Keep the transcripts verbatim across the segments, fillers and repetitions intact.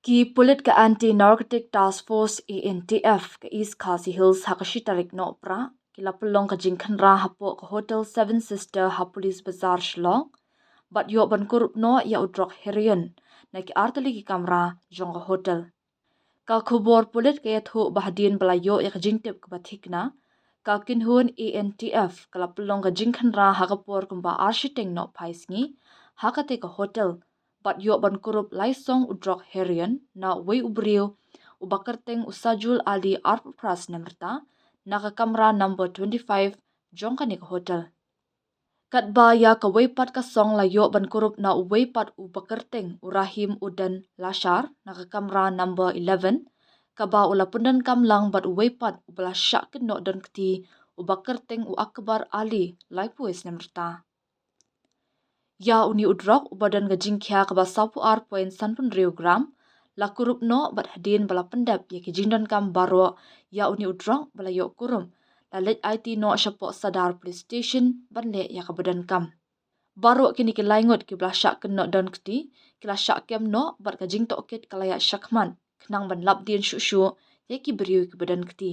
Ki pulit ka Anti-Narcotic Task Force, A N T F, ka East Khasi Hills ha ka shi tarik Nohprah ki la pynlong ka jingkhynra hapoh ka Hotel Seven Sister ha Police Bazar Shillong bad ïoh ban kurup noh ïa u drok heroin na ki artylli ki kamra jong ka hotel. Ka khubor pulit ka ïathuh ba hadien ba la ïoh ïa ka jingtip kaba thikna, ka kynhun A N T F ka la pynlong ka jingkhynra ha ka por kumba ar shiteng nohphai sngi ha katei ka hotel bad ïoh ban kurup lai song u drok heroin na uwei u briew uba kyrteng u Sajul Ali, arphew phra snem rta, na ka kamra number twenty-five jong kane ka hotel. Katba ïa kawei pat ka song la ïoh ban kurup na uwei pat uba kyrteng u Rahim Uddin Lashar na ka kamra number eleven, kaba u la pyndonkam lang bad uwei pat uba la shah kynnoh don kti, uba kyrteng u Akbar Ali, laiphew snem rta. Ïa une u drok uba don ka jingkhia kaba sawphew ar point sanphew hynriew gram la kurup noh bad hadien ba la pyndep ïa ki jingdonkam baroh ïa une u drok ba la ïoh kurup, la leit aiti noh shapoh Sadar Police Station ban leh ïa kaba donkam. Baroh kine ki lai ngut kiba la shah kynnoh don kti ki la shah kem noh bad ka jingtohkit ka la ïaid shakhmat khnang ban lap dien shuh shuh ïa ki briew kiba don kti.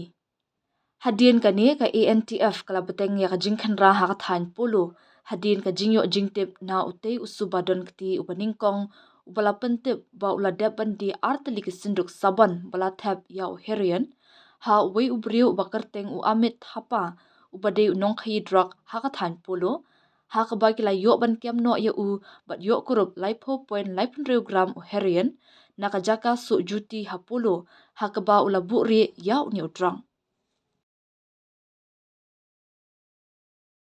Hadien kane ka A N T F ka la bteng ïa ka jingkhynra ha ka thaiñ Polo hadien ka jingïoh jingtip na utei u suba don kti uba nyngkong, uba la pyntip ba u la dep ban die artylli ki synduk sabon ba la thep ïa u heroin ha uwei u briew uba kyrteng u Amit Thapa, uba dei u nongkhaïi drok ha ka thaiñ Polo, ha kaba ki la ïoh ban kem noh ïa u bad ïoh kurup laiphew point laiphew hynriew gram u heroin na ka jaka suh juti ha Polo, ha kaba u la buhrieh ïa une u drok.